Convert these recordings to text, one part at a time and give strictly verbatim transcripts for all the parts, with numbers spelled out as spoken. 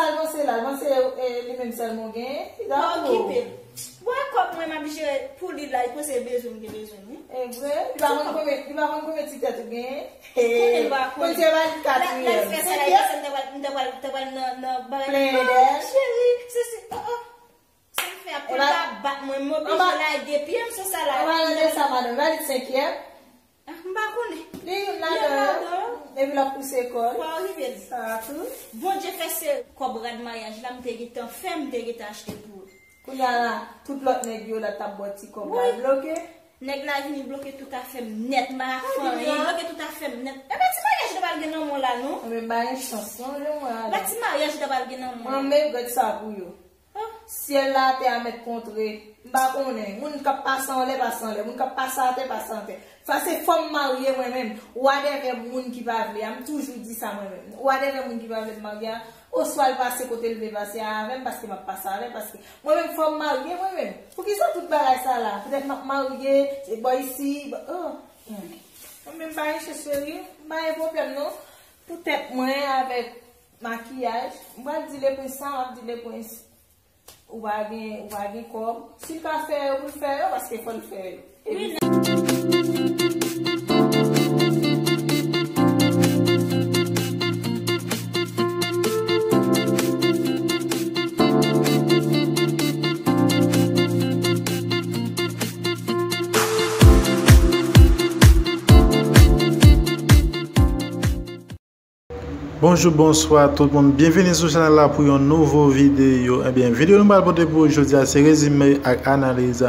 L panse la, l panse e li menm sèlman w genyen. Li pa okipe l. Bwè kòb mwen m ap jere pou li la, li panse e bezwen m gen bezwen l wi. E vre, li pa konn konbyen, li pa konn konbyen ti tèt ou genyen. Konnen l pa konnen. Konn se pa li katriyèm. Lè l fè sa la, li panse m ta pral, m ta pral, ta pral nan, nan bagay. Plenyen dèyè l. Cheri, sesi, oh, oh. Sa l fè a, pou l pa bat mwen, m oblije lage pye m sou sa la. Anba nan de sa, madanm, la li t senkyèm. Ah, m pa konnen. Li youn ladan yo. Epi l ap pouse kò l. Fò rive l. Sa a tou. Bondye fè se kòb rad maryaj la, m te gentan fè, m te gentan achte pou ou. Kounye a la, tout lòt nèg yo la t ap ba w ti kòb la bloke. Nèg la vini bloke tout afè m nèt, m pa fè anyen, li bloke tout afè m nèt. Enben ti maryaj li ta pral gen nan men w la non. Enben m pa gen chans non, jan mwen ale. Ba ti maryaj li ta pral gen nan men w. Mwen menm gad sa pou yo. Syèl la atè a mèt kontre. M pa konnen. Moun k ap pase anlè, pase anlè. Moun k ap pase atè, pase atè. Sa se fò m marye mwen menm. Wadèvè moun ki pa vle a. M toujou di sa mwen menm. Wadèvè moun ki pa vle m marye a. Oswa l pase kote l vle pase a avè m paske m ap pase avè l. Paske mwen menm fò m marye mwen menm. Poukisa tout bagay sa la? Poutèt m ap marye, se bò isi, bò, oh. Mwen menm pa gen chans cheri. M pa gen pwoblèm non. Poutèt mwen avèk makiyaj. M pral di Leprens sa, m ap di Leprens. Ou pa gen, ou pa gen kòb. Si l ka fè yo, pou l fè yo, paske fò l fè yo. Epi Bonjou, bonswa tout moun. Byenveni sou chanèl la pou yon nouvo videyo. Ebyen, videyo nou pral pote pou ou jodi a se rezime ak analiz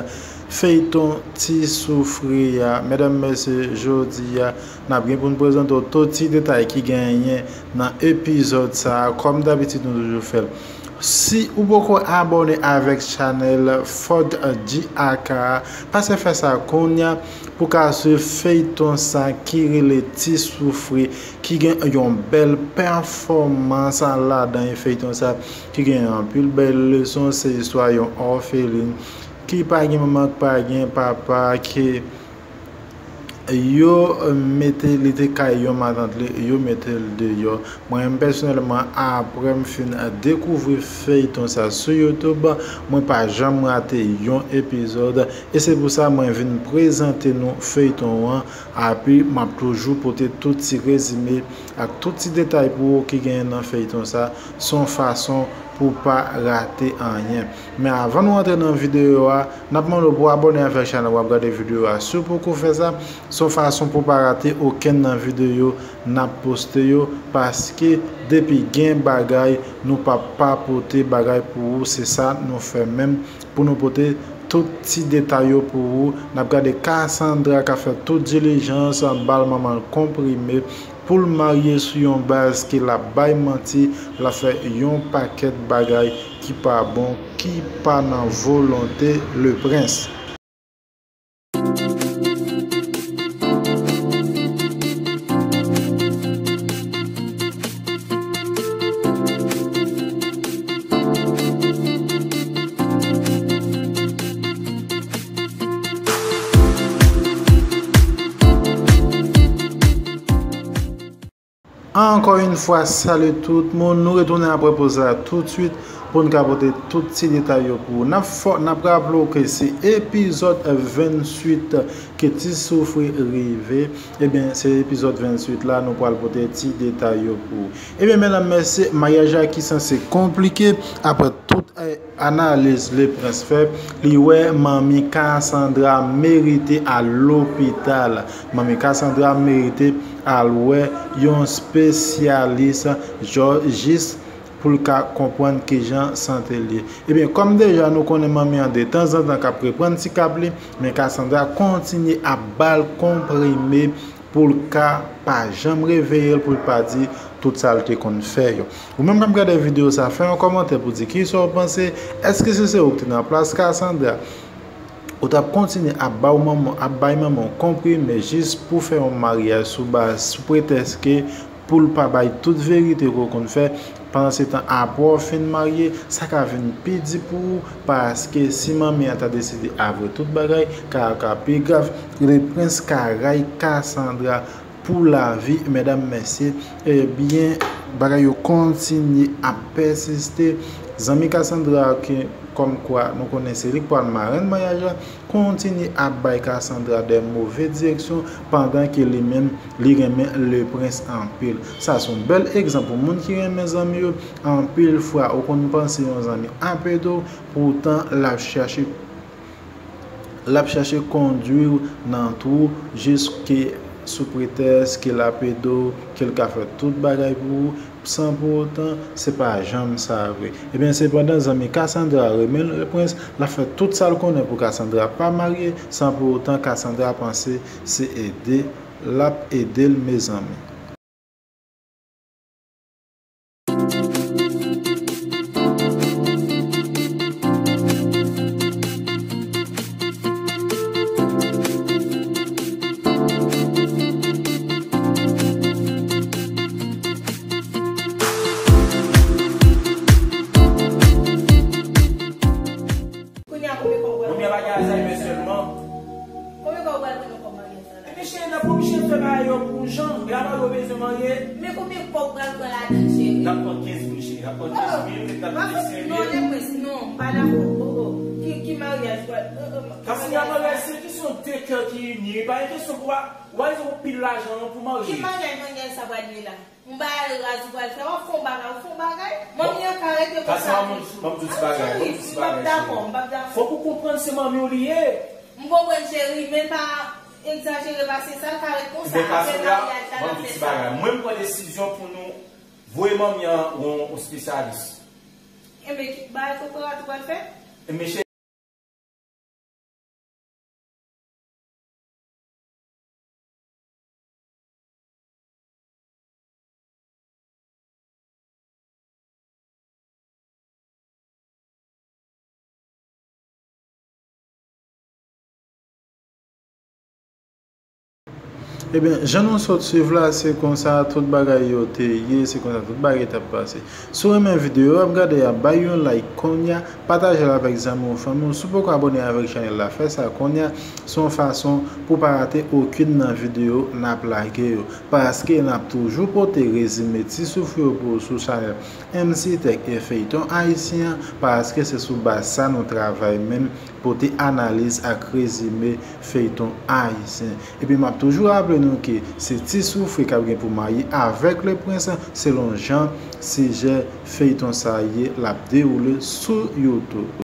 feyton Ti Soufri a. Medam, mesye, jodi a n ap gen pou n prezante w tout ti detay ki genyen nan epizòd sa a. Kòm dabitid, nou toujou fè l. Si ou poko abòne avèk chanèl Fog G A K a, pase fè sa kounye a pou ka swiv feyton sa ki rele Ti Soufri, ki gen yon bèl pèfòmans ladan feyton sa, ki gen anpil bèl leson. Se istwa yon òfelin ki pa gen manman, ki pa gen papa, ke yo mete, li te kay yon matant li, yo mete l deyò. Mwen menm pèsonèlman, apre m fin dekouvri feyton sa sou YouTube, mwen pa janm rate yon epizòd. E se pou sa mwen vin prezante nou feyton an, epi m ap toujou pote tout ti rezime ak tout ti detay pou ou ki genyen nan feyton sa, se yon fason pou w pa rate anyen. Men avan nou antre nan videyo a, n ap mande w pou w abòne avèk chanèl w ap gade videyo a. Si w poko fè sa, se yon fason pou w pa rate okenn nan videyo n ap poste yo, paske depi gen bagay, nou p ap pa pote bagay pou ou. Se sa nou fè menm, pou nou pote tout ti detay yo pou ou. N ap gade Cassandra k ap fè tout dilijans, ba l manman l konprime, pou l marye sou yon baz ke l ap bay manti, l ap fè yon pakèt bagay ki pa bon, ki pa nan volonte Leprens. Ankò yon fwa, salut tout moun. Nou retounen apre poz la toutswit pou n ka pote tout ti detay yo pou ou. N ap fò, n ap raple w ke se epizòd venntwit ke Ti Soufri rive. Ebyen, se epizòd venntwit la, nou pral pote ti detay yo pou ou. Ebyen, medam, mesye, maryaj la ki sanse konplike, apre tout, eh, analiz Leprens fè, li wè manmi Cassandra merite al lopital. Manmi Cassandra merite al wè yon espesyalis, jis pou l ka konprann kijan sante l ye. Ebyen, kòm deja nou konnen manmi an de tanzantan k ap reprann ti kap li, men Cassandra kontinye ap ba l konprime pou l ka pa janm reveye l, pou l pa di tout sa l te konn fè yo. Ou menm k ap gade videyo sa, fè yon kòmantè pou di kisa w panse. Èske si se ou ki te nan plas Cassandra, ou t ap kontinye ap ba w manman, ap bay manman w konprime jis pou fè yon maryaj sou baz, sou pretèks ke pou l pa bay tout verite ke w konn fè? Pandan se tan, apre w fin marye, sa ka vin pi di pou ou, paske si manmi an ta deside avwe tout bagay, ka, ka pi grav. Leprens ka ray Cassandra pou lavi, medam, mesye. Ebyen, Bagay yo kontinye ap pèsiste. Zanmi Cassandra, ke kòmkwa nou konnen se li k pral marenn maryaj la, kontinye ap bay Cassandra de move direksyon, pandan ke li menm, li renmen Le Prince anpil. Sa se yon bèl egzanp pou moun ki renmen zanmi yo. Anpil fwa, ou konn panse yon zanmi ap ede w, poutan l ap chache l ap chache kondwi w nan twou, jiske sou pretèks ke l ap ede w, ke l ka fè tout bagay pou ou, san pou otan, se pa janm sa vre. Ebyen, sepandan, zanmi Cassandra renmen Le Prince, l ap fè tout sa l konnen pou Cassandra pa marye, san pou otan Cassandra panse se ede l ap ede l, mezanmi. Kounye a, konbyen kòb w pral... Konbyen bagay Alzheimer sèlman? Konbyen kòb w pral ban nou kòb maryaj la? Ebyen, cheri, n ap oblije fè bagay yo pou jan. Granma yo bezwen marye. Men konbyen kòb w pral pran ladan, cheri? N ap pran kenz mil, cheri. N ap pran kenz mil, n ap mete senk mil. Non, Leprens, non, m pa dakò. Oh, oh. Ki, ki maryaj w pral... Cassandra, maryaj se kesyon de kè ki ini. E pa yon kesyon pou w a, w a pil lajan pou marye. Ki maryaj, maryaj sa pral ye la? M ba l raz ou pral fè, w ap fè yon bagay, ou fè yon bagay. Manmi an ka rete konsa. Kasa, manm, manm di w ti bagay, manm di w ti bagay, cheri. M p ap dakò, m p ap dakò. Fòk ou konprann se manmi w li ye. M konprann, cheri, men pa egzajere pase sa, l ka ret konsa. Apre maryaj la, l ap fè sa. Manm di w ti bagay. Mwen, m pran desizyon pou nou voye manmi an yon, yon espesyalis. Enben, ki bagay kokorat ou pral fè? Enben, cheri, Ebyen, jan nou sot swiv la, se konsa tout bagay yo te ye, se konsa tout bagay t ap pase. Si w renmen videyo a, ap gade a, bay yon like kounye a, pataje l avèk zanmi w, fanmi w. Si w poko abòne avèk chanèl la, fè sa kounye a, se yon fason pou w pa rate okenn nan videyo n ap lage yo. Paske n ap toujou pote rezime Ti Soufri yo pou w sou chanèl M C Tech e Feyton Ayisyen an, paske se sou baz sa nou travay menm, pote analiz ak rezime feyton ayisyen. Epi m ap toujou raple nou ke se Ti Soufri k ap gen pou marye avèk Le Prince, selon jan sijè feyton sa ye, l ap dewoule sou YouTube.